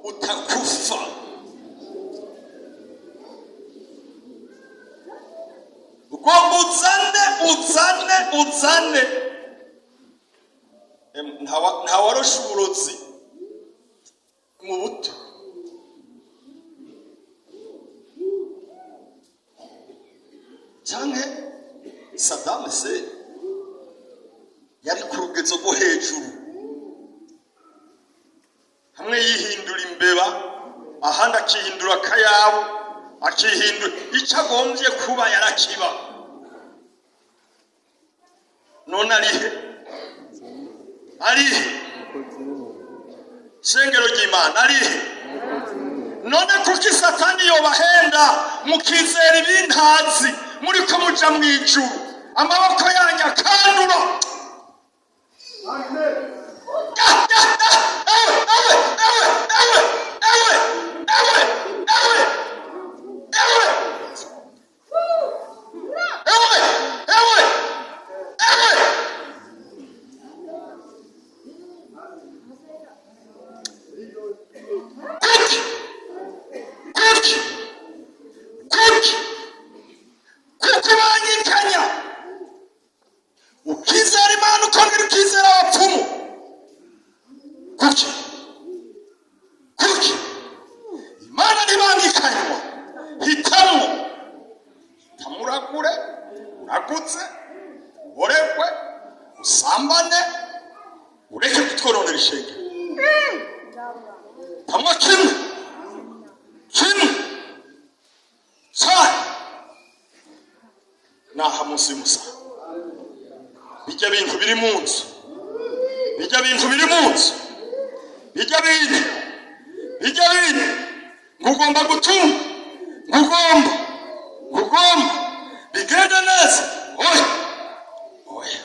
Utakufa. Ugomba uzane, uzane, uzane. Ntawaroshe uburozi mu buto. Canke Saddam se yari ku rugezo rwo hejuru, hamwe yihindura imbeba, ahandi akihindura akayabo, akihindura icyo agombye kuba yarakiba. None arihe? Arihe? Shengero ry'Imana, arihe? None kuki Satani yobahenda mukizera ibintazi, muriko muja mw'ijuru, amaboko yanyu akandura? Ewe, ewe, ewe, ewe, ewe, ewe, ewe, ewe, ewe, ewe, ewe! Kuki? Kuki? Kuki? Kuki banyikanya ukizera Imana, ukongera ukizera abapfumu? Kuki? Kuki? Imana ntibangikanywa. Hitamwo, hitamo: uragure, uragutse, uboregwe, usambane, ureke kutworonera ishengero. Hitamwo kimwe, kimwe cyane. Naha munsi y'umusaraba, bijya bintu biri mu nzu, bijya bintu biri mu nzu, bijya bintu, bijya bintu ngo ugomba gutunga, ngo ugomba bigende neza. Oya, oya,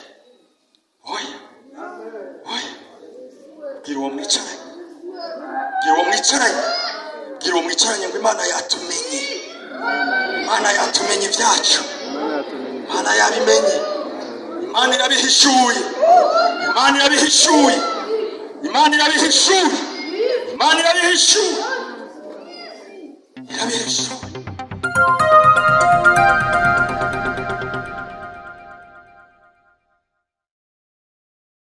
oya, oya! Bwira uwo mwicaranye, bwira uwo mwicaranye, bwira uwo mwicaranye ngo Imana yatumenye, Imana yatumenye ibyacu. Imana yabimenye, Imana irabihishuye, Imana irabihishuye, Imana irabihishuye, Imana irabihishuye, irabihishuye.